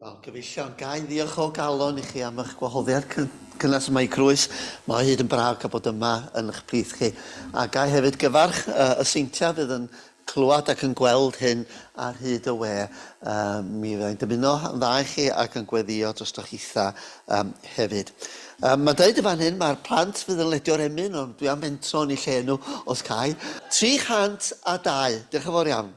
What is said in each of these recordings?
Wel, gyfeillion, ga i ddiolch o galon i chi am eich gwahoddiad cynnes yma i Crwys. Mae o hyd yn braf cael bod yma yn eich plith chi. A ga i hefyd gyfarch y seintiau fydd yn clywed ac yn gweld hyn ar hyd y we. Mi fyddai'n dymuno yn dda i chi ac yn gweddio drostoch chitha um, hefyd. Um, mae'n dweud y fan hyn, mae'r plant fydd yn ledio'r emyn, ond dwi am fentro yn eu lle nhw os cael. 302. Diolch yn fawr iawn.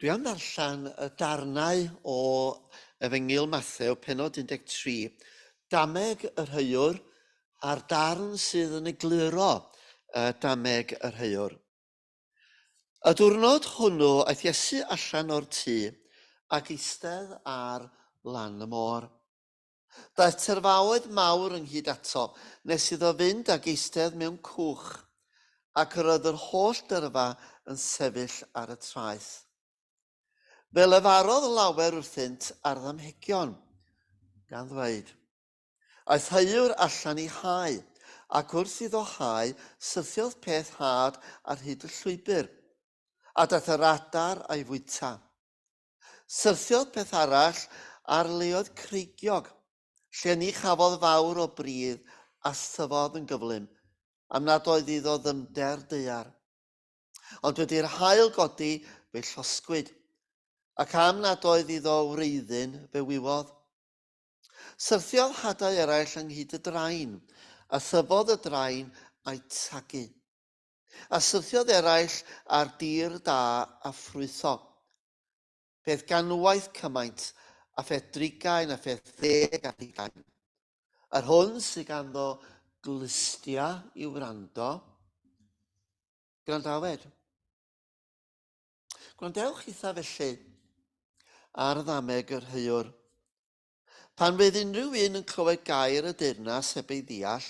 Dwi am ddarllen y darnau o Efengyl Mathew, penod 13, dameg yr heuwr a'r darn sydd yn egluro dameg yr heuwr. Y diwrnod hwnnw aeth Iesu allan o'r tŷ ac eistedd ar lan y môr. Daeth tyrfaoedd mawr ynghyd ato, nes iddo fynd ag eistedd mewn cwch, ac yr oedd yr holl dyrfa yn sefyll ar y traeth. Fe lefarodd lawer wrthynt ar ddamhegion, gan ddweud, Aeth heuwr allan i hau, ac wrth iddo hau, syrthiodd peth had ar hyd y llwybr, a daeth yr adar a'i fwyta. Syrthiodd peth arall ar leoedd creigiog, lle ni chafodd fawr o bridd a thyfodd yn gyflym, am nad oedd iddo ddyfnder daear. Ond wedi i'r haul godi, fe'i llosgwyd, ac am nad oedd iddo wreiddyn, fe wywodd. Syrthiodd hadau eraill ynghyd y drain, a thyfodd y drain a'i tagu. A syrthiodd eraill ar dir da a ffrwytho. Peth ganwaith cymaint, a pheth drigain, a pheth ddeg ar hugain. Yr hwn sydd ganddo glustia i wrando, gwrandawed. Gwrandewch eitha felly ar ddameg yr heuwr. Pan fydd unrhyw un yn clywed gair y deyrnas heb ei ddeall,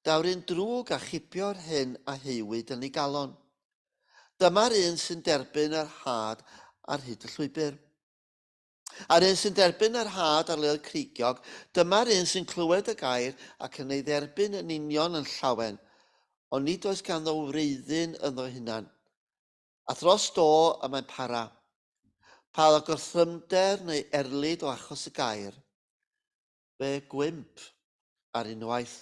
daw'r un drwg a chipio'r hyn a heuwyd yn ei galon. Dyma'r un sy'n derbyn yr had ar hyd y llwybr. A'r un sy'n derbyn yr had ar leoedd creigiog, dyma'r un sy'n clywed y gair ac yn ei dderbyn yn union yn llawen, ond nid oes ganddo wreiddyn ynddo hunan. A thros do y mae'n para. Pa o gorthrymder neu erlid o achos y gair, fe gwymp ar unwaith.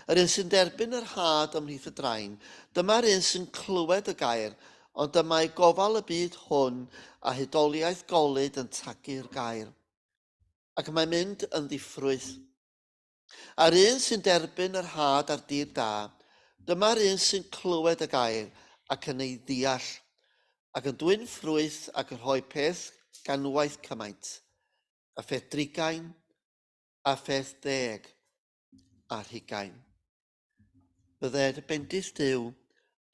Yr un sy'n derbyn yr had ymhlith y drain, dyma'r un sy'n clywed y gair, ond y mae gofal y byd hwn a hudoliaeth golud yn tagu'r gair, ac y mae'n mynd yn ddiffrwyth. A'r un sy'n derbyn yr had ar dir da, dyma'r un sy'n clywed y gair ac yn ei ddeall, ac yn dwyn ffrwyth ac yn rhoi peth ganwaith cymaint, a pheth drigain, a pheth ddeg, a rhugain. Bydded bendith Duw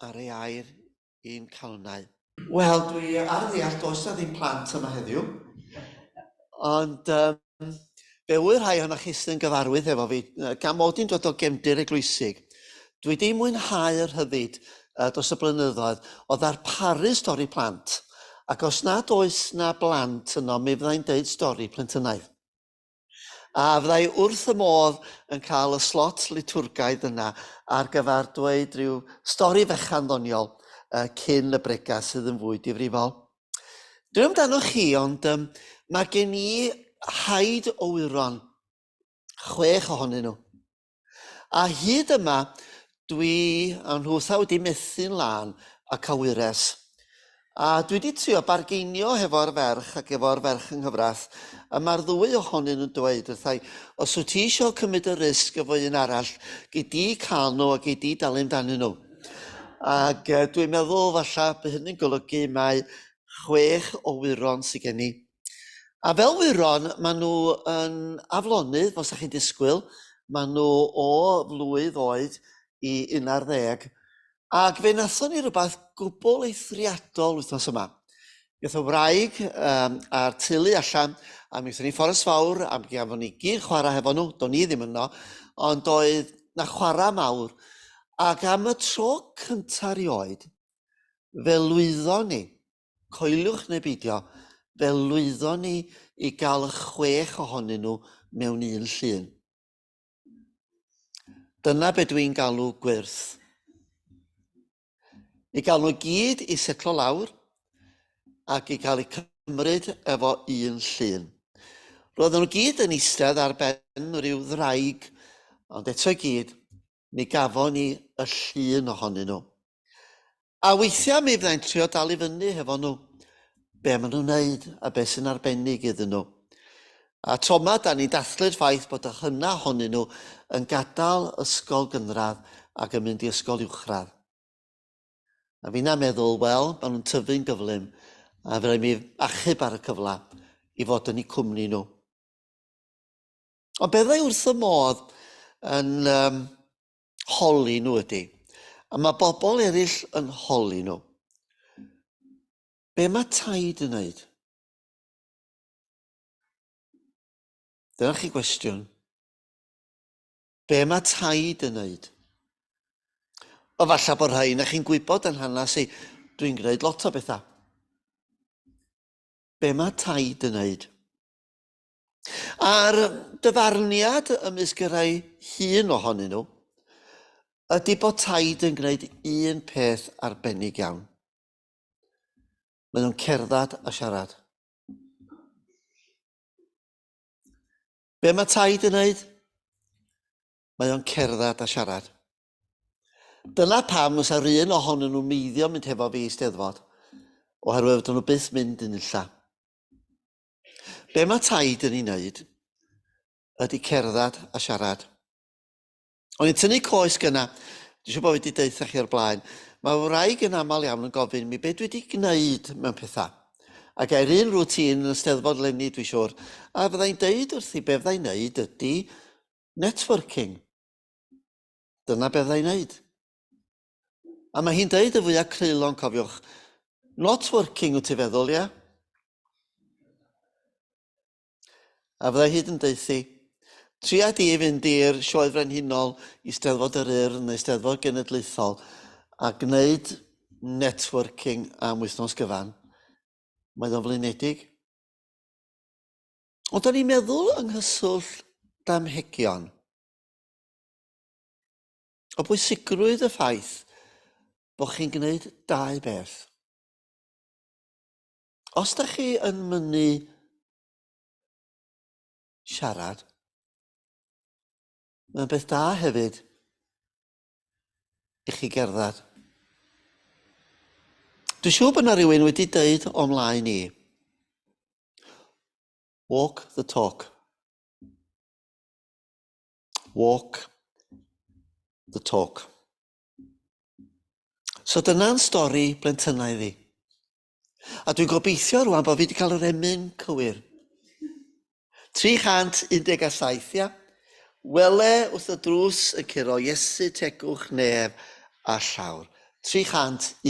ar ei air i'n calonnau. Wel, dwi ar ddeall does na ddim plant yma heddiw, ond um, Fe ŵyr rhai ohonoch chi sydd yn gyfarwydd efo fi, gan mod i'n dod o gefndir eglwysig, dwi 'di mwynhau'r rhyddid dros y blynyddoedd o ddarparu stori plant, ac os nad oes 'na blant yno, mi fyddai'n deud stori plentynnaidd. A fyddai wrth y modd yn cael y slot litwrgaidd yna ar gyfer dweud rhyw stori fechan ddoniol cyn y bregath sydd yn fwy difrifol. Dwi'n amdano chi, ond mae gen i haid o wyron, 6 ohonyn nhw. A hyd yma, dwi a nhwtha wedi methu'n lân a cael wyres. A dwi wedi trio bargeinio hefo'r ferch ac efo'r ferch yng nghyfraith, a mae'r ddwy ohonyn nhw'n dweud wrtha i, os wyt ti eisiau cymryd y risg efo un arall, gei di cael nhw a gei di dalu amdanyn nhw. Ac dwi'n meddwl falla bydd hynny'n golygu mai 6 o wyron sydd gen i. A fel wyron, maen nhw yn aflonydd, fel 'sa chi'n disgwyl. Maen nhw o flwydd oed i 11. Ac fe wnaethon ni rywbeth gwbl eithriadol wythnos yma. Gath y wraig a'r teulu allan, a mi wnaethon ni Fforest Fawr, a mi gafon ni gyd chwarae hefo nhw. Do'n i ddim yno, ond oedd 'na chwarae mawr. Ac am y tro cynta erioed, fe lwyddon ni Coeliwch neu beidio, fe lwyddon ni i gael y 6 ohonyn nhw mewn un llun. Dyna be dwi'n galw gwyrth. I gael nhw gyd i setlo lawr ac i gael eu cymryd efo un llun. Roedden nhw gyd yn eistedd ar ben rhyw ddraig, ond eto i gyd, mi gafon ni y llun ohonyn nhw. A weithiau mi fyddai'n trio dal i fyny hefo nhw, be maen nhw'n wneud a be sy'n arbennig iddyn nhw. A tro yma, da ni'n dathlu'r ffaith bod y hynna ohonyn nhw yn gadael ysgol gynradd ac yn mynd i ysgol uwchradd. A finna'n meddwl, wel, maen nhw'n tyfu'n gyflym, a fe raid mi achub ar y cyfle i fod yn eu cwmni nhw. Ond be fyddai wrth y modd yn holi nhw ydy, a mae bobl eraill yn holi nhw, be mae taid yn wneud? Dyna chi gwestiwn. Be mae taid yn wneud? O falle bod rhai na chi'n gwybod yn hanes i, dwi'n gwneud lot o bethau. Be mae taid yn wneud? A'r dyfarniad ymysg y rhai hŷn ohonyn nhw ydy bod taid yn gwneud un peth arbennig iawn. Maen nhw'n cerdded a siarad. Be mae taid yn wneud? Mae o'n cerdded a siarad. Dyna pam fysa'r un ohonyn nhw'n meiddio mynd hefo fi i Steddfod, oherwydd fydden nhw byth mynd yn unlla. Be mae taid yn ei wneud ydy cerdded a siarad. O'n i'n tynnu coes gynna, dwi'n siŵr bod fi wedi deutha chi o'r blaen, mae wraig yn aml iawn yn gofyn mi be dwi wedi gwneud mewn pethau. Ac ai'r un routine yn y Steddfod leni, dwi'n siŵr, a fyddai'n deud wrthi be fyddai'n wneud ydy networking. Dyna be fyddai'n wneud. A mae hi'n deud y fwyaf creulon, cofiwch. Not working wyt ti feddwl, ie? A fyddai hyd yn deuthi, tria di fynd i'r Sioe Frenhinol i Steddfod yr Urdd neu Steddfod Genedlaethol a gwneud networking am wythnos gyfan. Mae o'n flinedig. Ond da ni'n meddwl yng nghyswllt damhegion. O bwysigrwydd y ffaith bod chi'n gwneud dau beth. Os da chi yn mynnu siarad, mae'n beth da hefyd i chi gerdded. Dwi'n siŵr bod yna rhywun wedi deud o mlaen i, walk the talk. Walk the talk. So dyna'n stori blentynaidd i. A dwi'n gobeithio rwan bod fi wedi cael yr emyn cywir. 317, ia? Wele wrth y drws yn curo Iesu tegwch nef a llawr. 317.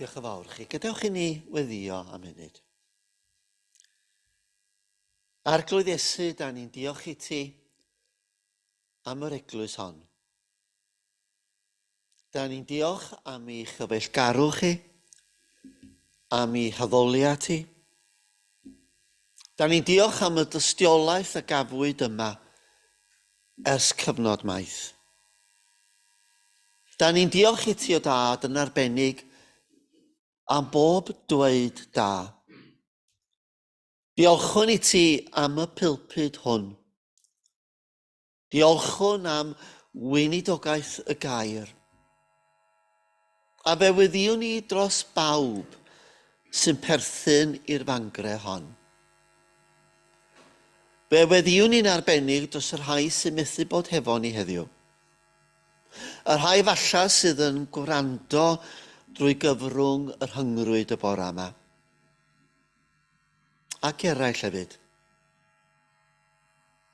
Diolch yn fawr chi. Gadewch i ni weddio am munud. Arglwydd Iesu, da ni'n diolch i ti am yr eglwys hon. Da ni'n diolch am ei chyfeillgarwch chi, am ei haddoliad hi. Da ni'n diolch am y dystiolaeth a gafwyd yma ers cyfnod maith. Da ni'n diolch i ti o Dad yn arbennig am bob dweud da. Diolchwn i ti am y pulpud hwn. Diolchwn am weinidogaeth y gair. A fe weddïwn ni dros bawb sy'n perthyn i'r fangre hon. Fe weddïwn ni'n arbennig dros y rhai sy'n methu bod hefo ni heddiw. Y rhai falla sydd yn gwrando drwy gyfrwng y rhyngrwyd y bora yma. Ac eraill hefyd.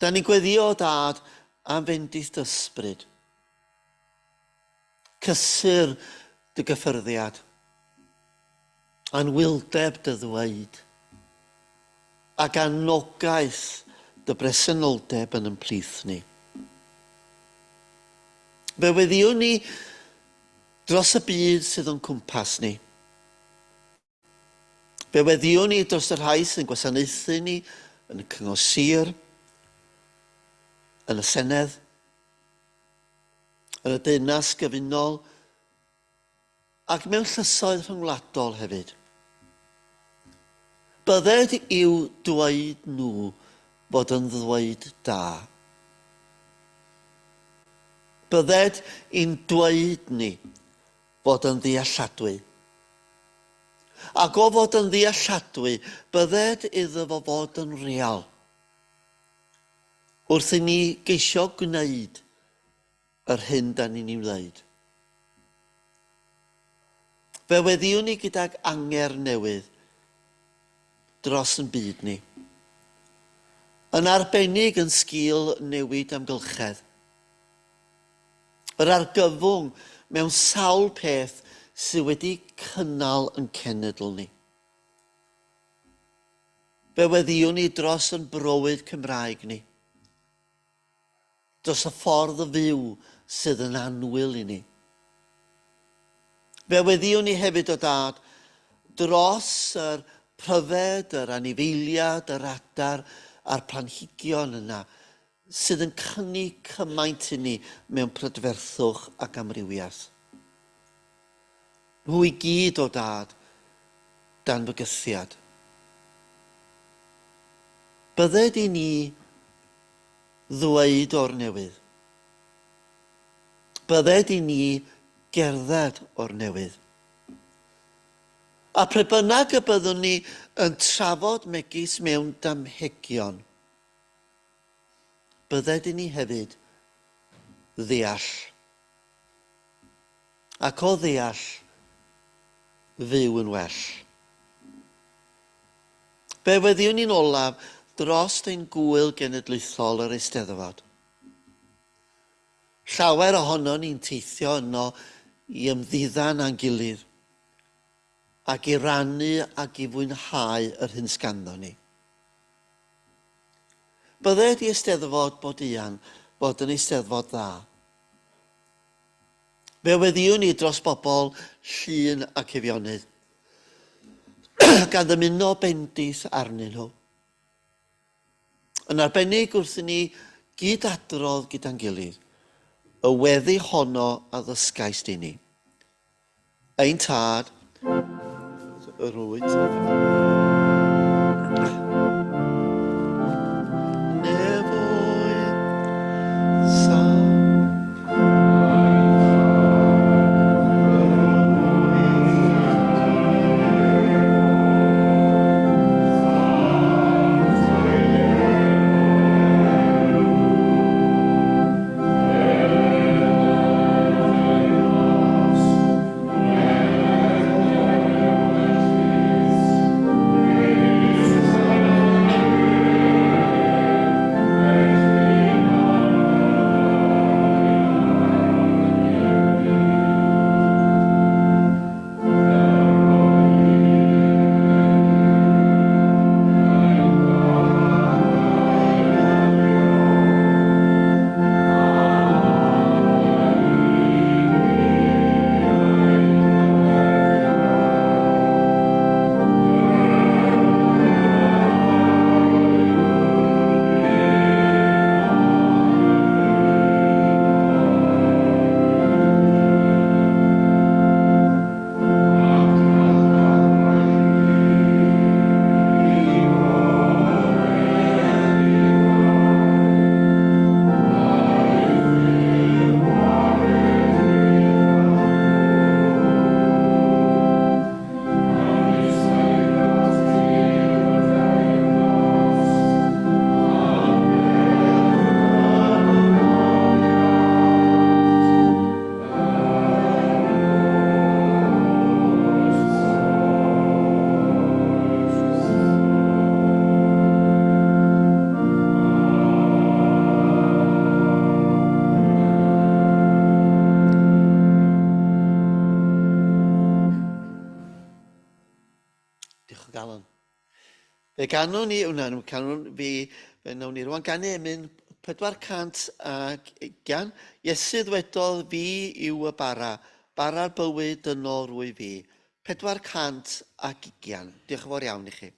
Da ni'n gweddio, Dad, am fendith dy ysbryd. Cysur dy gyffyrddiad. Anwyldeb dy ddweud. Ac anogaeth dy bresenoldeb yn yn plith ni. Fe weddïwn ni dros y byd sydd o'n cwmpas ni. Fe weddïwn ni dros y rhai sy'n gwasanaethu ni yn y Cyngor Sir, yn y Senedd, yn y Deyrnas Gyfunol, ac mewn llysoedd rhyngwladol hefyd. Bydded i'w dweud nhw fod yn ddweud da. Bydded i'n dweud ni fod yn ddealladwy. Ac o fod yn ddealladwy, bydded iddo fo fod yn real. Wrth i ni geisio gwneud yr hyn da ni'n ei wneud. Fe weddïwn ni gydag angerdd newydd dros yn byd ni. Yn arbennig yn sgil newid amgylchedd. Yr argyfwng mewn sawl peth sydd wedi cynnal yn cenedl ni. Fe weddïwn ni dros yn browyd Cymraeg ni. Dros y ffordd o fyw sydd yn annwyl i ni. Fe weddïwn ni hefyd, o Dad, dros yr pryfed, yr anifeiliad, yr adar a'r planhigion yna sydd yn cynnig cymaint i ni mewn prydferthwch ac amrywiaeth. Nhw i gyd, o Dad, dan fygythiad. Bydded i ni ddweud o'r newydd. Bydded i ni gerdded o'r newydd. A p'ryd bynnag y byddwn ni yn trafod megis mewn damhegion, bydded i ni hefyd ddeall. Ac o ddeall, fyw yn well. Fe weddïwn ni'n olaf drost ein gŵyl genedlaethol yr Eisteddfod. Llawer ohonon ni'n teithio yno i ymddiddan â'n gilydd ac i rannu ac i fwynhau yr hyn sganddon ni. Bydded i Eisteddfod bod Ian fod yn Eisteddfod dda. Fe weddïwn ni dros bobl Llŷn ac Eifionydd, gan ddymuno bendith arnyn nhw. Yn arbennig wrth i ni gyd-adrodd gyda'n gilydd y weddi honno a ddysgaist i ni. Ein Tad, yr wyt nefoedd, Fe ganwn ni, wna, canwn fi, fe wnawn ni rwan ganu emyn 420. Iesu ddwedodd, fi yw y bara, bara'r bywyd dynol rwy fi. 420. Diolch yn fawr iawn i chi.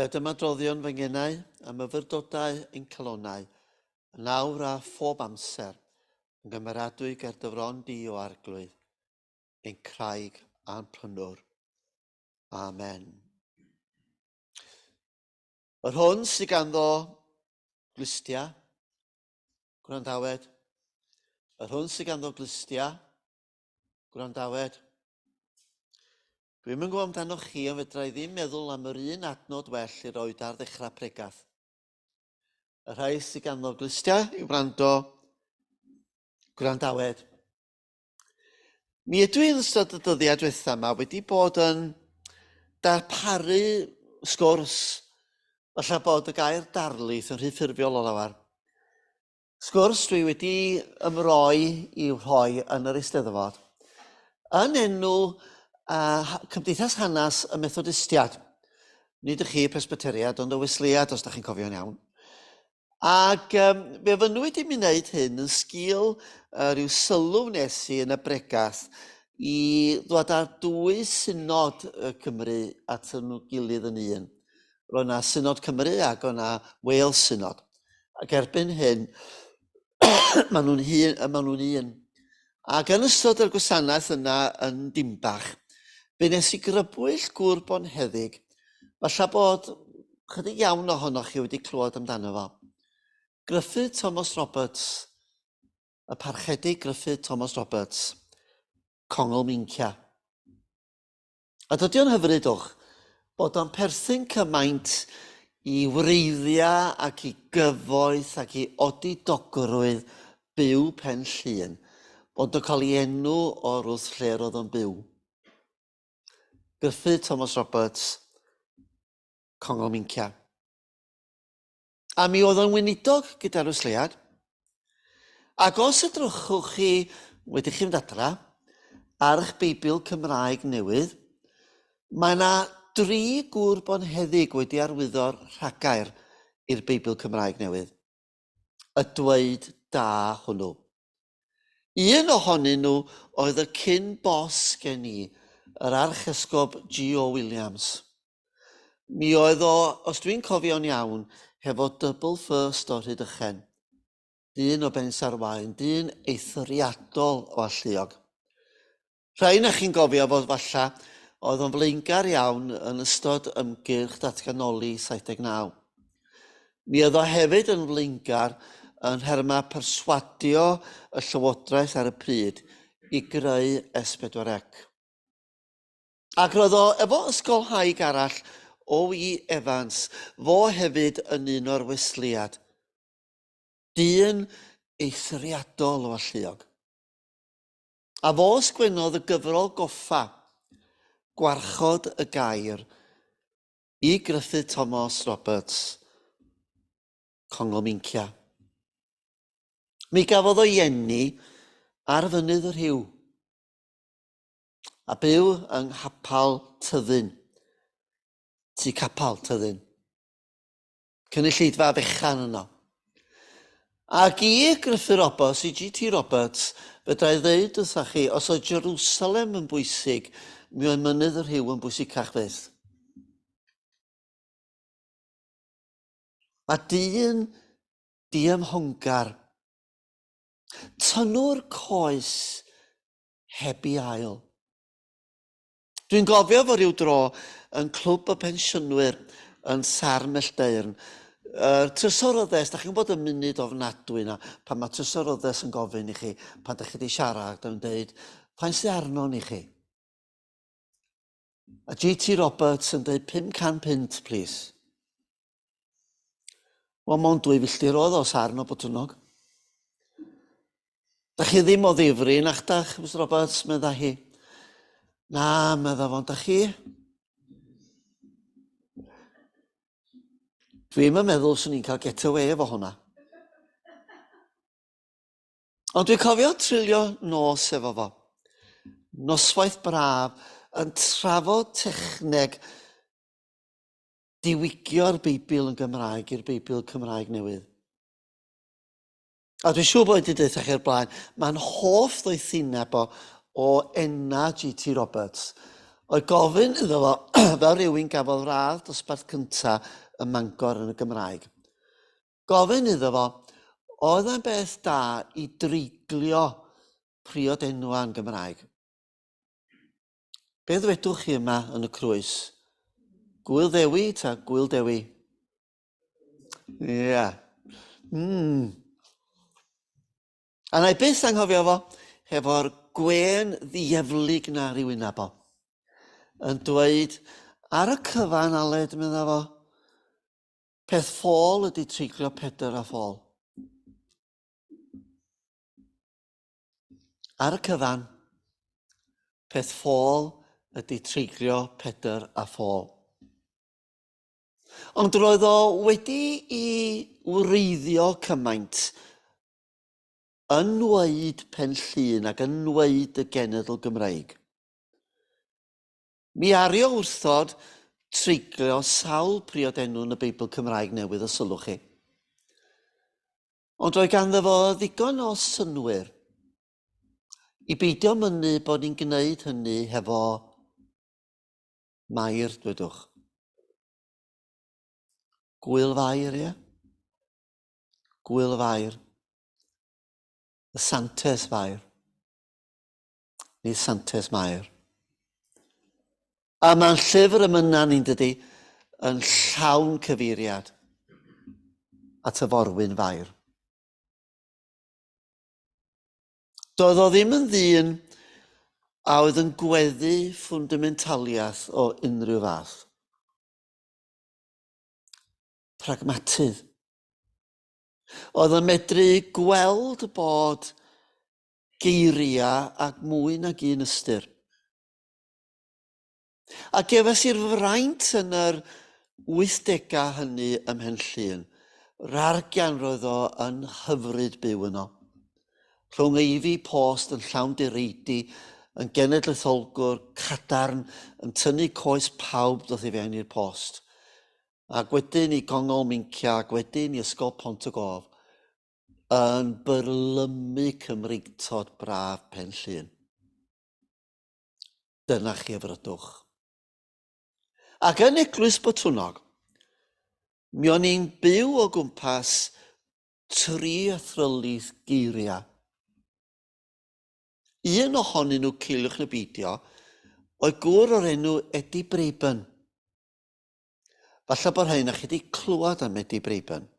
Bydded ymadroddion fy ngenau a myfyrdodau ein calonnau, yn awr a phob amser, yn gymeradwy ger dy fron di, o Arglwydd, ein craig a'n prynwr. Amen. Yr hwn sydd ganddo glustiau, gwrandawed. Yr hwn sydd ganddo glustiau, gwrandawed. Dwi'm yn gwybod amdanoch chi, ond fedra i ddim meddwl am yr un adnod well i roed ar ddechrau pregath. Y rhai sydd ganddo glustiau i wrando, gwrandawed. Mi ydw i yn ystod y dyddiau diwetha yma wedi bod yn darparu sgwrs, falle bod y gair darlith yn rhy ffurfiol o lawer. Sgwrs dwi wedi ymroi i'w rhoi yn yr Eisteddfod yn enw Cymdeithas Hanes y Methodistiaid. Nid y chi Presbyteriad, ond y Wesleyaid, os da chi'n cofio'n iawn. Ac um, fe fynwyd i mi wneud hyn yn sgil rhyw sylw wnes i yn y bregath i ddod â dwy synod y Cymru at yn gilydd yn un. Roedd yna Synod Cymru ac oedd yna Wales Synod. Ac erbyn hyn, maen nhw'n hun, maen nhw'n un. Ac yn ystod yr gwasanaeth yna yn Dimbach, fe nes i grybwyll gŵr bonheddig, falle bod chydig iawn ohonoch chi wedi clywed amdano fo. Gruffydd Thomas Roberts, y parchedig Gruffydd Thomas Roberts, Congl Meincia. A dydy o'n hyfrydwch bod o'n perthyn cymaint i wreiddiau ac i gyfoeth ac i odidogrwydd byw Pen Llŷn, bod o'n cael ei enw o'r wrth lle roedd o'n byw. Gruffydd Thomas Roberts, Congl Meincia. A mi oedd o'n weinidog gyda'r Weslead. Ac os edrychwch chi, wedi chi fynd adra, ar eich Beibl Cymraeg newydd, mae yna dri gŵr bonheddig wedi arwyddo'r rhagair i'r Beibl Cymraeg newydd. Y dweud da hwnnw. Un ohonyn nhw oedd y cyn bos gen i, yr Archesgob G.O. Williams. Mi oedd o, os dwi'n cofio'n iawn, hefo double first o Rhydychen. Dyn o Bensarwaun, dyn eithriadol o alluog. Rhai na chi'n gofio fod falla, oedd o'n flaengar iawn yn ystod ymgyrch datganoli 79. Mi oedd o hefyd yn flaengar yn nhermau perswadio y llywodraeth ar y pryd i greu S4C. Ac roedd o efo ysgolhaig arall, O.E. Evans, fo hefyd yn un o'r Weslead. Dyn eithriadol o alluog. A fo sgwennodd y gyfrol goffa, Gwarchod y Gair, i Gruffydd Tomos Roberts, Congl Meincia. Mi gafodd o'i eni ar Fynydd y Rhiw, a byw yng Nghapel Tyddyn, Tŷ Capel Tyddyn. Cynulleidfa fechan yno. Ac i Gruffydd Roberts, i GT Roberts, fedra i ddeud wrtha chi, os oedd Jerusalem yn bwysig, mi oedd Mynydd y Rhiw yn bwysicach fyth. A dyn diymhongar, tynnwr coes heb i ail. Dwi'n gofio fo ryw dro yn Clwb y Pensiynwyr yn Sarn Mellteyrn. Yr trysoryddes, da chi'n gwybod y munud ofnadwy yna, pan mae trysoryddes yn gofyn i chi, pan da chi wedi siarad, yn dweud, faint sydd arno ni chi? A GT Roberts yn dweud 500 punt, please. Wel, mond dwy filltir oedd o sarn o Botwnnog. Da chi ddim o ddifri, nach dach, Mr Roberts, medda hi. Na, medda fo'n da chi. Dwi'm yn meddwl swn i'n cael get away efo hwnna. Ond dwi'n cofio treulio nos efo fo. Noswaith braf yn trafod techneg diwygio'r Beibl yn Gymraeg i'r Beibl Cymraeg Newydd. A dwi'n siŵr bod wedi dweud chi o'r blaen, mae'n hoff ddoethineb o, o enna G.T. Roberts. Oedd gofyn iddo fo, fel rhywun gafodd radd dosbarth cyntaf ym Mangor yn y Gymraeg, gofyn iddo fo, oedd e'n beth da i dreiglio priod enwa yn Gymraeg? Be ddwedwch chi yma yn y crwys? Gwyl Ddewi ta Gwyl Dewi? Ie. Yeah. A na i byth anghofio fo, hefo'r gwên ddieflig na ar ei wyneb o. Yn dweud, ar y cyfan, Aled, medda fo, peth ffôl ydy treiglio Pedr a Phôl. Ar y cyfan, peth ffôl ydy treiglio Pedr a Phôl. Ond roedd o wedi i wreiddio cymaint yn nweud Pen Llŷn ac yn nweud y genedl Gymreig. Mi ario wrthod treiglio sawl priod enw yn y Beibl Cymraeg Newydd os sylwch chi. Ond roedd ganddo fo ddigon o synnwyr i beidio mynnu bod ni'n gwneud hynny hefo Mair, dwedwch. Gwyl Fair, ie? Gwyl Fair. Y Santes Fair. Nid Santes Mair. A mae'n llyfr emynau ni'n dydy yn llawn cyfeiriad at y forwyn fair. Doedd o ddim yn ddyn a oedd yn gweddu ffwndamentaliaeth o unrhyw fath. Pragmatydd. Oedd yn medru gweld bod geiriau ag mwy nag un ystyr. A gefais i'r fraint yn yr wythdegau hynny ym Mhen Llŷn. Rargian roedd o yn hyfryd byw yno. Rhwng Ivy Post yn llawn direidi, yn genedlaetholgwr cadarn, yn tynnu coes pawb ddoth i fewn i'r post. Ac wedyn i Gongol Mincia, ac wedyn i Ysgol Pont y Gof, yn byrlymu Cymreictod braf Pen Llŷn. Dyna chi hyfrydwch. Ac yn Eglwys Botwnnog, mi o'n i'n byw o gwmpas tri athrylith geiriau. Un ohonyn nhw, ceiliwch neu beidio, oedd gŵr o'r enw Eddie Braben. Falle bod rhai na chi wedi clywed am Eddie Braben.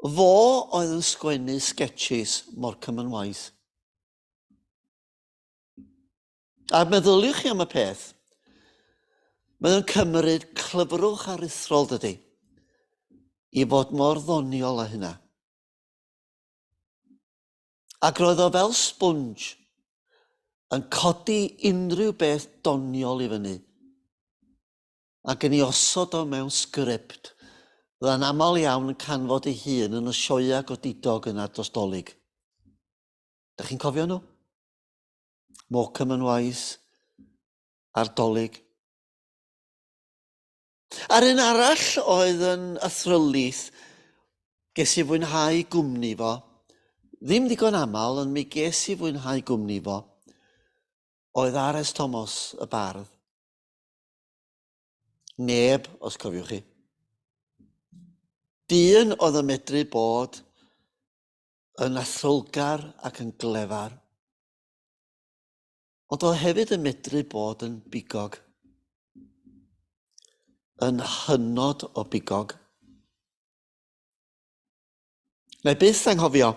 Fo oedd yn sgwennu sketches Morecambe and Wise. A meddyliwch chi am y peth, mae o'n cymryd clyfrwch aruthrol, dydy, i fod mor ddoniol â hynna. Ac roedd o fel sponge, yn codi unrhyw beth doniol i fyny, ac yn ei osod o mewn sgript, fydda'n aml iawn yn canfod ei hun yn y sioeau godidog yna dros Dolig. Da chi'n cofio nhw? Morecambe and Wise, a'r Dolig. A'r un arall oedd yn athrylith, ges i fwynhau gwmni fo, ddim ddigon aml, ond mi ges i fwynhau gwmni fo, oedd R.S. Thomas, y bardd. Neb, os cofiwch chi. Dyn oedd yn medru bod yn athrylgar ac yn glefar. Ond oedd hefyd yn medru bod yn bigog. Yn hynod o bigog. Na i byth anghofio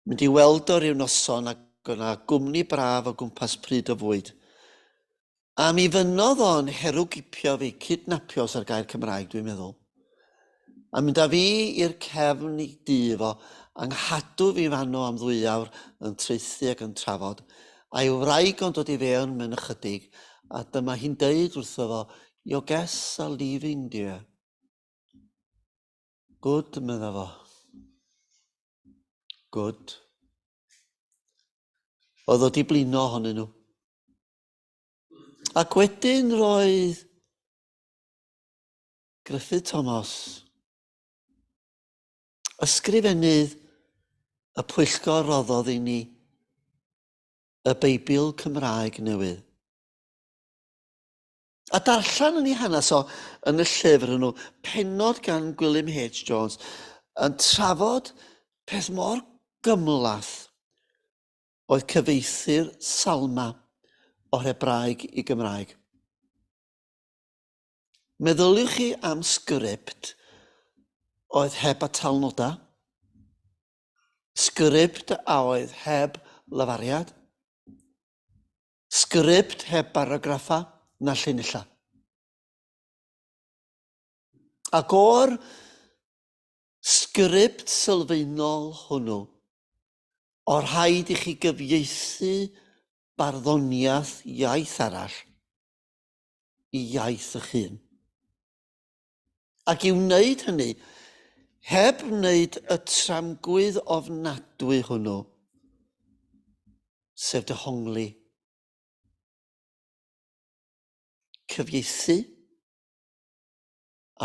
mynd i weld o ryw noson ac o'na gwmni braf o gwmpas pryd o fwyd. A mi fynnodd o'n herwgipio fi, cydnapio os ar gair Cymraeg dwi'n meddwl. A mynd â fi i'r cefn i dŷ fo, a nghadw fi fanno am ddwy awr yn traethu ac yn trafod, a'i wraig o'n dod i fewn mewn ychydig, a dyma hi'n deud wrtho fo, Your guests are leaving, dear. Good, medda fo. Good. Oedd o di blino ohonyn nhw. Ac wedyn roedd Gruffydd Thomas, ysgrifennydd y pwyllgor roddodd i ni y Beibl Cymraeg newydd. A darllen yn ei hanes o yn y llyfr hwnnw, pennod gan Gwilym H. Jones, yn trafod peth mor gymhleth oedd cyfieithu'r Salma o'r Hebraeg i Gymraeg. Meddyliwch chi am sgript oedd heb atalnodau, sgript a oedd heb lafariad, sgript heb baragraffau na llinellau. Ac o'r sgript sylfaenol hwnnw, O rhaid i chi gyfieithu barddoniaeth iaith arall i iaith eich hun. Ac i wneud hynny, heb wneud y tramgwydd ofnadwy hwnnw, sef dehongli, cyfieithu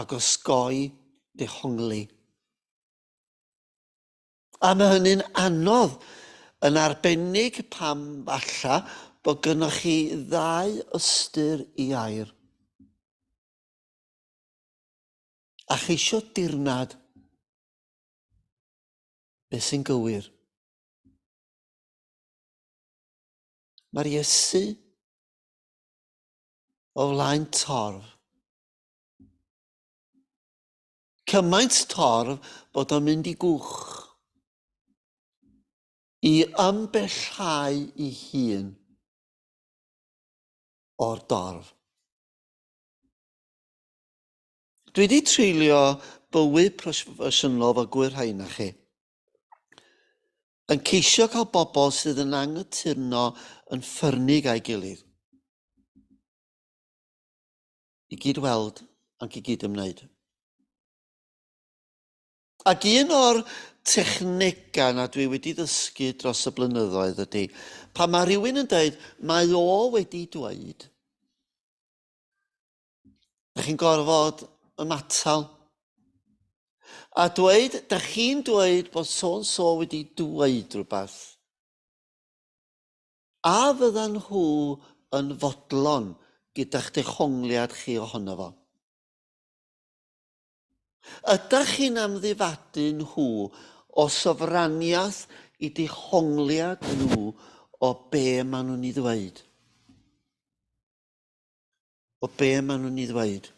ac osgoi dehongli. A mae hynny'n anodd, yn arbennig pam falla bod gynnoch chi ddau ystyr i air. A cheisio dirnad beth sy'n gywir. Mae'r Iesu o flaen torf. Cymaint torf bod o'n mynd i gwch i ymbellhau i hun o'r dorf. Dwi wedi treulio bywyd proffesiynol fo gwyr rhai na chi. Yn ceisio cael bobl sydd yn anghytuno yn ffyrnig â'i gilydd. I gyd weld ac i gyd ymwneud. Ac un o'r technegau na dwi wedi ddysgu dros y blynyddoedd ydy, pan mae rhywun yn dweud, mae o wedi dweud, da chi'n gorfod ymatal. A dweud, da chi'n dweud bod so-and-so wedi dweud rhywbeth. A fyddan nhw yn fodlon gyda'ch dehongliad chi ohono fo? Ydach chi'n amddifadu nhw o sofraniaeth i dehongliad nhw o be maen nhw'n ei ddweud? O be maen nhw'n ei ddweud?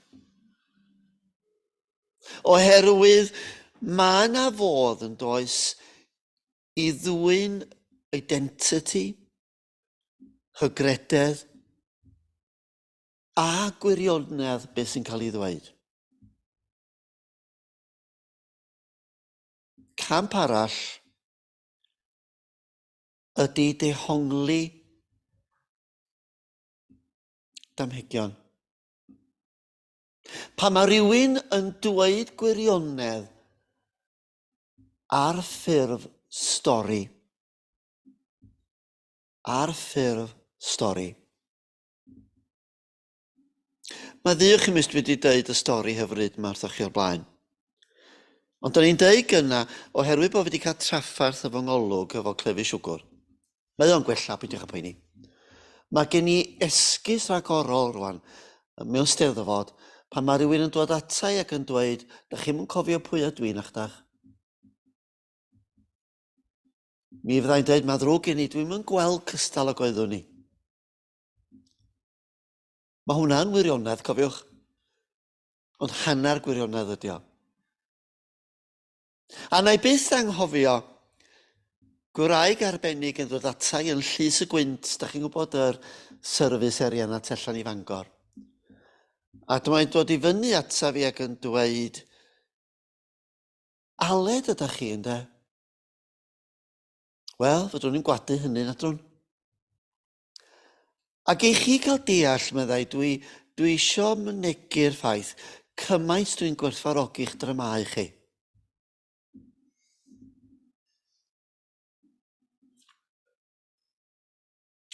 Oherwydd mae yna fodd yn does i ddwyn identity, hygrededd a gwirionedd beth sy'n cael ei ddweud. Camp arall ydy dehongli damhegion. Pan mae rhywun yn dweud gwirionedd ar ffurf stori. Ar ffurf stori. Mae ddiwch i mis dwi wedi dweud y stori hyfryd yma wrthoch chi o'r blaen. Ond o'n i'n deud gynna, oherwydd bod fi wedi cael trafferth efo ngolwg efo clefyd siwgr. Mae o'n gwella, peidiwch â poeni. Mae gen i esgus rhagorol rwan, mewn steddfod, pan mae rhywun yn dod ata i ac yn dweud, da chi'm yn cofio pwy ydw i, nachdach? Mi fyddai'n dweud, mae ddrwg gen i, dwi'm yn gweld cystal ag oeddwn i. Mae hwnna'n wirionedd, cofiwch. Ond hanner gwirionedd ydi o. A na i byth anghofio gwraig arbennig yn dod ata i yn Llys y Gwynt, da chi'n gwybod yr service area na tu allan i Fangor. A dyma hi'n dod i fyny ata fi ac yn dweud, Aled ydych chi, ynde? Wel, fedrwn i'n gwadu hynny, nadrwn. Ac i chi gael deall, meddai, dwi, dwi isio mynegi'r ffaith cymaint dwi'n gwerthfawrogi'ch dramâu chi.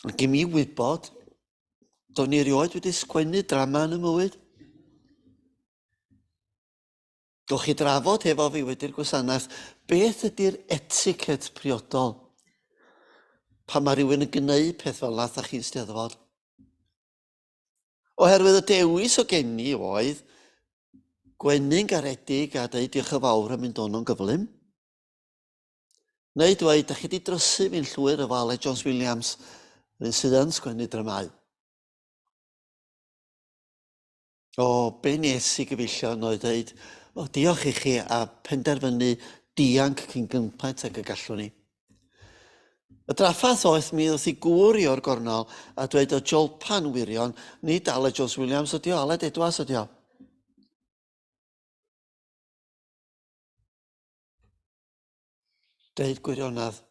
Ac i mi wybod, do'n i erioed wedi sgwennu drama yn y mywyd. Gewch chi drafod hefo fi wedi'r gwasanaeth beth ydy'r etiquette priodol pan mae rhywun yn gwneud peth fel 'na wrthach chi'n Steddfod. Oherwydd y dewis o gen i oedd gwenu'n garedig a dweud diolch yn fawr a mynd o'n gyflym. Neu dweud, da chi wedi drysu fi'n llwyr efo Aled Jones Williams, yr un sydd yn sgwennu dramâu. O, be nes i gyfeillion oedd dweud, o, diolch i chi a penderfynu dianc cyn gynpaint ag y gallwn ni. Y drafferth oedd mi wrth i gŵr i o'r gornel a dweud o jolpan wirion, nid Aled Jones Williams ydi o, Aled Edwards ydi o. Deud gwirionedd.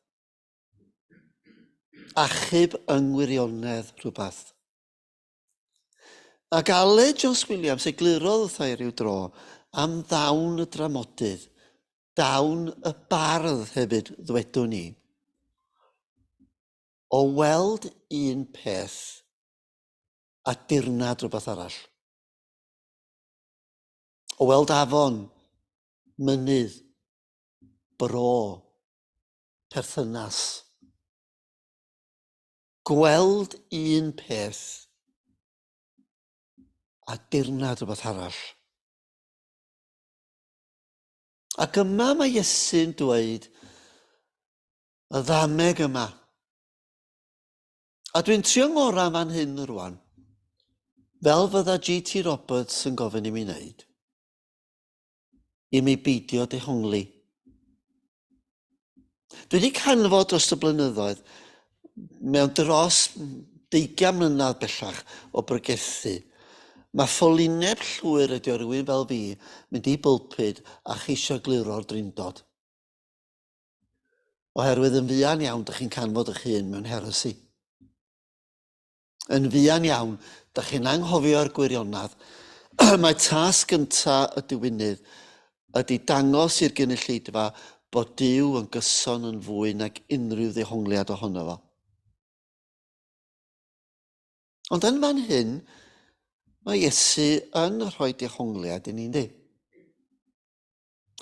Achub yng ngwirionedd rhywbeth. Ac Aled Jones Williams eglurodd wrtha i ryw dro am ddawn y dramodydd, dawn y bardd hefyd, ddwedwn i. O weld un peth a dirnad rhywbeth arall. O weld afon, mynydd, bro. perthynas. Gweld un peth a dirnad rhywbeth arall. Ac yma mae Iesu'n dweud y ddameg yma. A dwi'n trio ngorau fan hyn rwan, fel fydda GT Roberts yn gofyn i mi wneud, i mi beidio dehongli. Dwi wedi canfod dros y blynyddoedd, mewn dros deugain mlynedd bellach o bregethu, mae ffolineb llwyr ydi o rywun fel fi mynd i bulpud a cheisio egluro'r drindod. Oherwydd yn fuan iawn, dych chi'n canfod eich hun mewn heresi. Yn fuan iawn, dych chi'n anghofio'r gwirionedd. Mae tasg gynta y diwinydd ydy dangos i'r gynulleidfa bod Duw yn gyson yn fwy nag unrhyw ddehongliad ohono fo. Ond yn fan hyn, mae Iesu yn rhoi dehongliad i ni, yndi?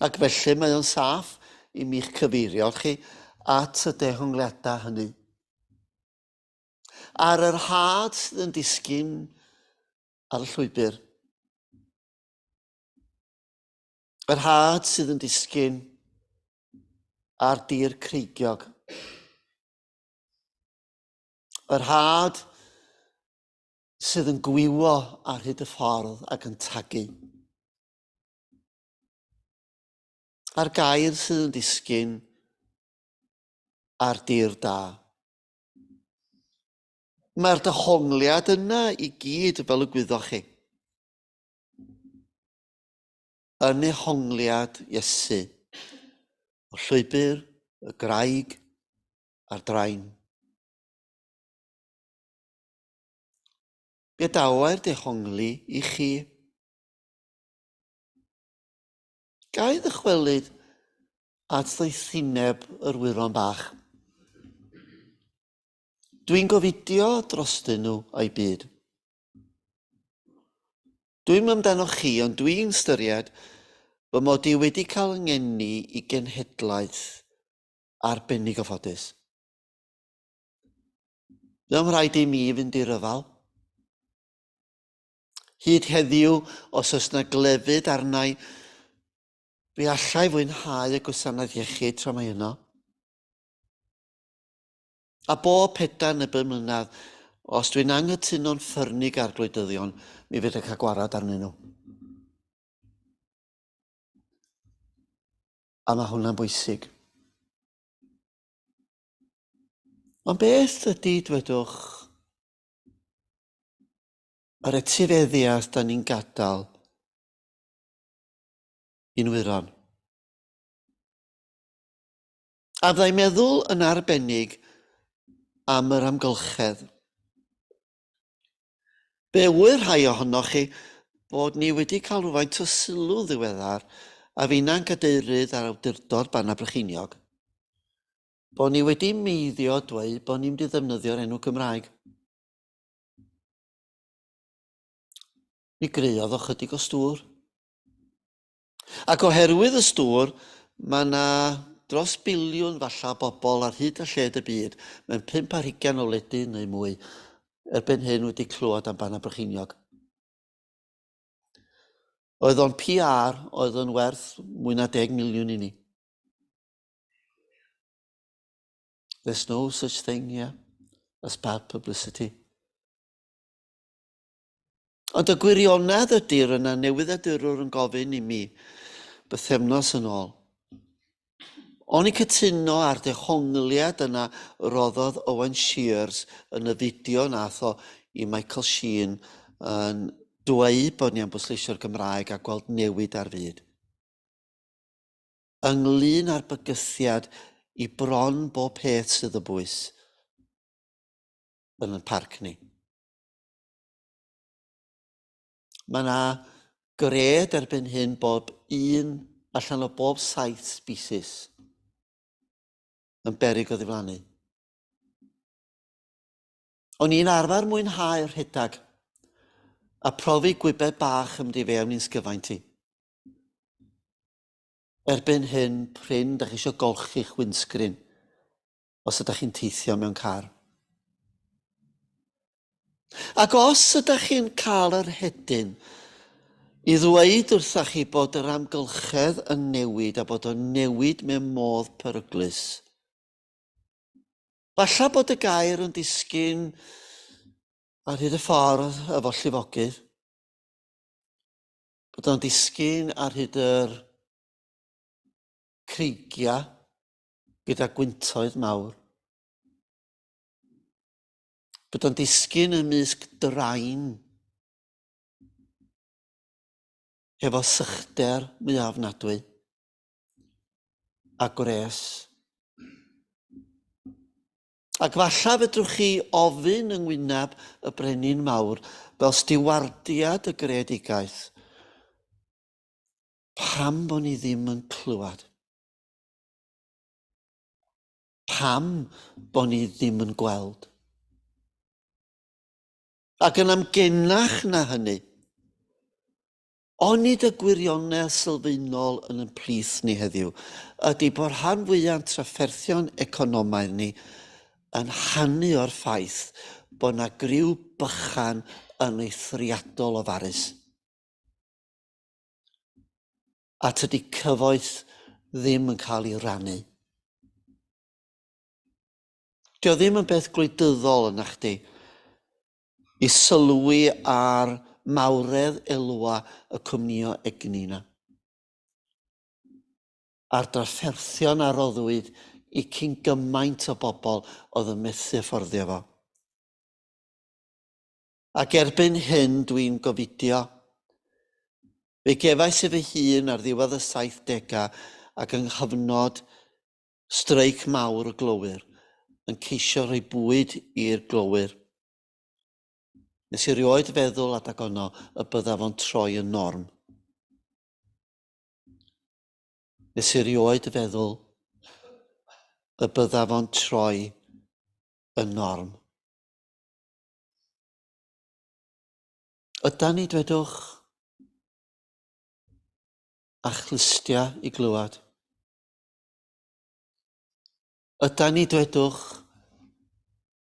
Ac felly mae o'n saff i mi'ch cyfeirio chi at y dehongliadau hynny. Ar yr had sydd yn disgyn ar y llwybr. Yr had sydd yn disgyn ar dir creigiog. Yr had sydd yn gwywo ar hyd y ffordd ac yn tagu. A'r gair sydd yn disgyn ar dir da. Mae'r dehongliad yna i gyd, fel y gwyddoch chi, yn nehongliad Iesu, o llwybr, y graig a'r drain. Gadawai'r dehongli i chi. Ga i ddychwelyd at ddoethineb yr wyron bach? Dwi'n gofidio drostyn nhw a'i byd. Dwi'm amdanoch chi, ond dwi'n ystyried fy mod i wedi cael 'y ngeni i genhedlaeth arbennig o ffodus. Ddim rhaid i mi fynd i ryfel. Hyd heddiw, os oes 'na glefyd arna i, fe alla i fwynhau y gwasanaeth iechyd tra mae yno. A bob pedair neu bum mlynedd, os dwi'n anghytuno'n ffyrnig â'r gwleidyddion, mi fedra i cael gwarad arnyn nhw. A mae hwnna'n bwysig. Ond beth ydy, dwedwch, Yr etifeddiaeth da ni'n gadael i'n wyron. A fyddai'n meddwl yn arbennig am yr amgylchedd. Fe ŵyr rhai ohonoch chi bod ni wedi cael rhywfaint o sylw ddiweddar a finna'n gadeirydd ar awdurdod Bannau Brycheiniog, bod ni wedi meiddio dweud bod ni'n mynd i ddefnyddio'r enw Gymraeg. Mi greuodd o chydig o stŵr. Ac oherwydd y stŵr, mae yna dros biliwn falle o bobl ar hyd a lled y byd, mewn pump ar hugain o wledydd neu mwy, erbyn hyn wedi clywed am Bannau Brycheiniog. Oedd o'n PR oedd yn werth mwy na 10 miliwn i ni. There's no such thing, yeah, as bad publicity. Ond y gwirionedd ydy'r yna newyddiadurwr yn gofyn i mi bythefnos yn ôl. O'n i'n cytuno ar dehongliad yna roddodd Owen Sheers yn y fideo nath o i Michael Sheen yn dweud bod ni am bwysleisio'r Gymraeg a gweld newid ar fyd. Ynglyn â'r bygythiad i bron bob peth sydd o bwys yn ein parc ni. Mae yna gred erbyn hyn bod un allan o bob saith species yn beryg o ddiflannu. O'n i'n arfer mwynhau rhedeg a profi gwybed bach yn mynd i fewn i'n sgyfaint i. Erbyn hyn, prin, da chi eisiau golchi'ch windscreen. Os ydych chi'n teithio mewn car. Ac os ydych chi'n cael yr hedyn i ddweud wrthach chi bod yr amgylchedd yn newid a bod o'n newid mewn modd peryglus, Falle bod y gair yn disgyn ar hyd y ffordd efo llifogydd. Bod o'n disgyn ar hyd yr creigiau gyda gwyntoedd mawr. Bod o'n disgyn ymysg drain hefo sychder mwyaf ofnadwy a gwres. Ac falle fedrwch chi ofyn yng ngwyneb y Brenin Mawr fel stiwardiad y greadigaeth, pam bod ni ddim yn clywed? Pam bod ni ddim yn gweld? Ac yn amgenach na hynny, Onid y gwirionedd sylfaenol yn ein plith ni heddiw ydy bod rhan fwya'n trafferthion economaidd ni yn hanu o'r ffaith bod 'na griw bychan yn eithriadol o farus? A tydi cyfoeth ddim yn cael ei rannu. Dio ddim yn beth gwleidyddol yna chdi i sylwi ar mawredd elwa y cwmnïo egni 'na, a'r drafferthion a roddwyd i cyn gymaint o bobl oedd yn methu fforddio fo. Ac erbyn hyn dwi'n gofidio. Fe gefais i fy hun ar ddiwedd y saithdegau ac yng nghyfnod streic mawr y glowyr yn ceisio rhoi bwyd i'r glowyr. Nes i rioed feddwl adag honno y bydda fo'n troi yn norm. Nes i rioed feddwl y bydda fo'n troi yn norm. Ydan ni, dwedwch, a chlustia i glywed? Ydan ni, dwedwch,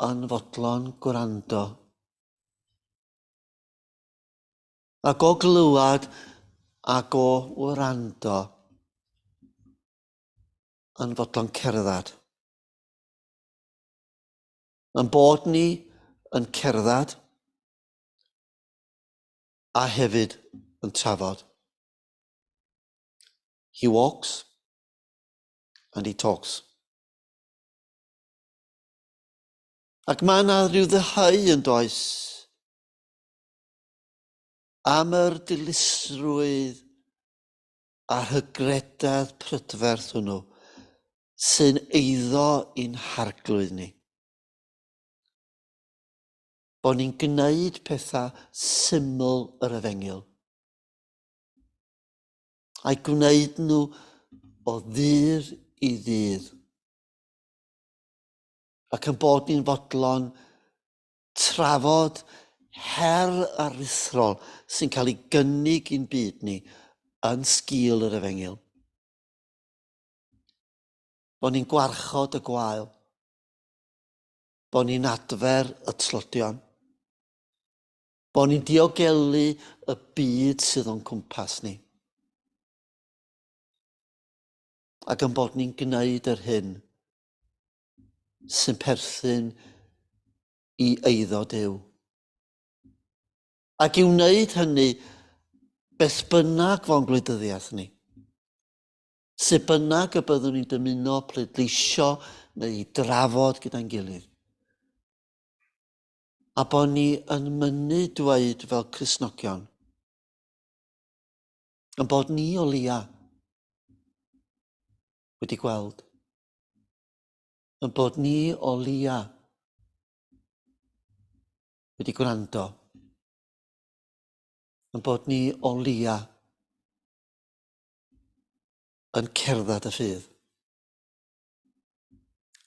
yn fodlon gwrando? Ac o glywed ac o wrando, yn fodlon cerdded. Yn bod ni yn cerdded a hefyd yn trafod. He walks and he talks. Ac mae yna rhyw ddyheu yn does am yr dilysrwydd a hygrededd prydferth hwnnw sy'n eiddo i'n harglwydd ni. Bod ni'n gwneud pethau syml yr efengyl. A'i gwneud nhw o ddydd i ddydd. Ac yn bod ni'n fodlon trafod her aruthrol sy'n cael ei gynnig i'n byd ni yn sgil yr efengyl. Bod ni'n gwarchod y gwael. Bod ni'n adfer y tlodion. Bod ni'n diogelu y byd sydd o'n cwmpas ni. Ac yn bod ni'n gwneud yr hyn sy'n perthyn i eiddo Duw. Ac i wneud hynny, beth bynnag fo'n gwleidyddiaeth ni, sut bynnag y byddwn ni'n dymuno pleidleisio neu drafod gyda'n gilydd, a bod ni yn mynnu dweud fel Cristnogion, yn bod ni o leia wedi gweld, yn bod ni o leia wedi gwrando, yn bod ni o leia yn cerdded y ffydd.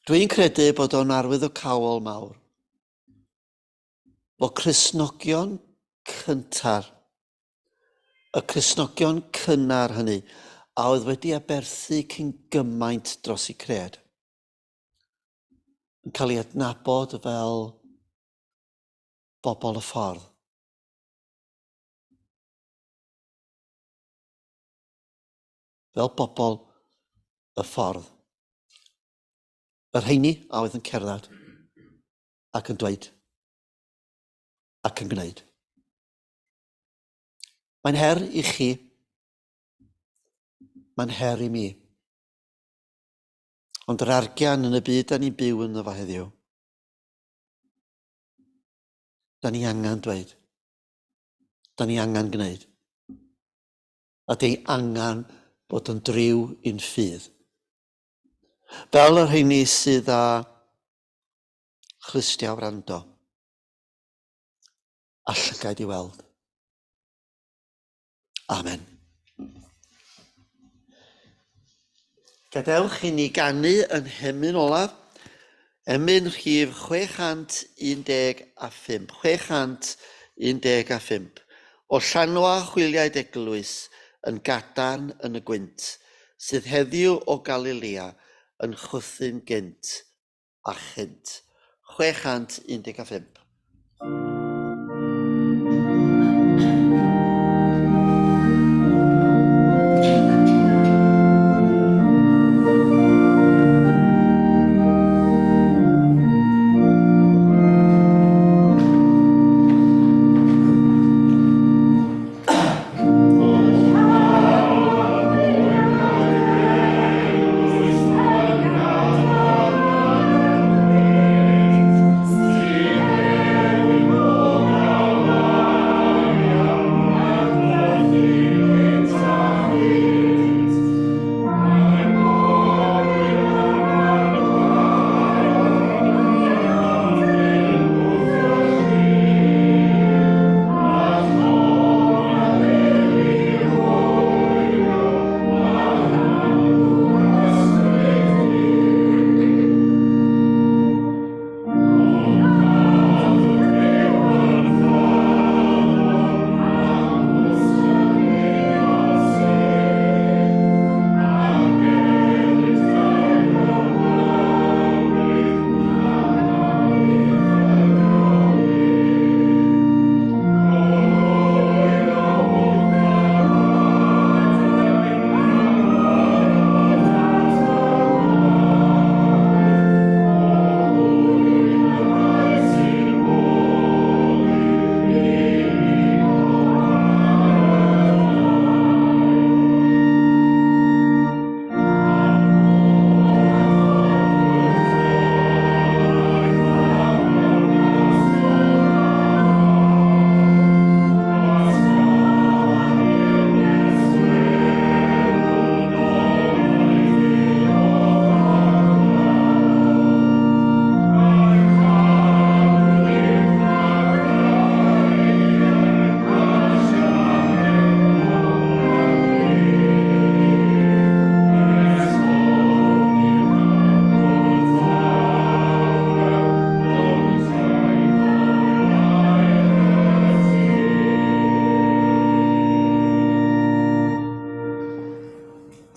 Dwi'n credu bod o'n arwyddocaol mawr bod Cristnogion cynta'r, y Cristnogion cynnar hynny, a oedd wedi aberthu cyn gymaint dros eu cred. yn cael ei adnabod fel bobl y ffordd. Fel bobl y ffordd. Y rheini a oedd yn cerdded ac yn dweud ac yn gwneud. Mae'n her i chi. Mae'n her i mi. Ond yr argian yn y byd da ni'n byw ynddo fo heddiw, da ni angen dweud. Da ni angen gwneud. A di angen bod yn driw i'n ffydd. Fel y rheini sydd â chlustiau wrando a llygaid i weld. Amen. Gadewch i ni ganu yn hemyn olaf, emyn rhif 615, 615, o Llanwa Chwiliaid Eglwys yn gadarn yn y gwynt, sydd heddiw o Galilea yn chwythu'n gynt a chynt. 615.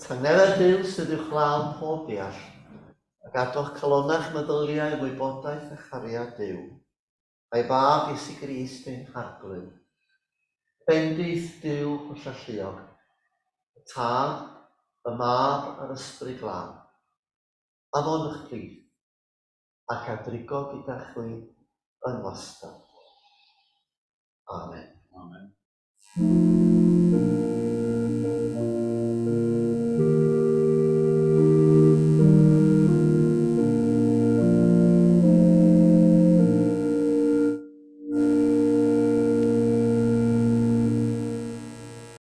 Tangnefedd Duw sydd uwchlaw pob deall, a gadwch calonnach meddyliau wybodaeth a chariad Duw, a'i Fab Iesu Grist ein Harglwydd. Bendith Duw hollalluog, y Tad, y Mab a'r Ysbryd Glân, a fo'n eich plith, ac a drigo gyda chwi yn wastad. Amen. Amen.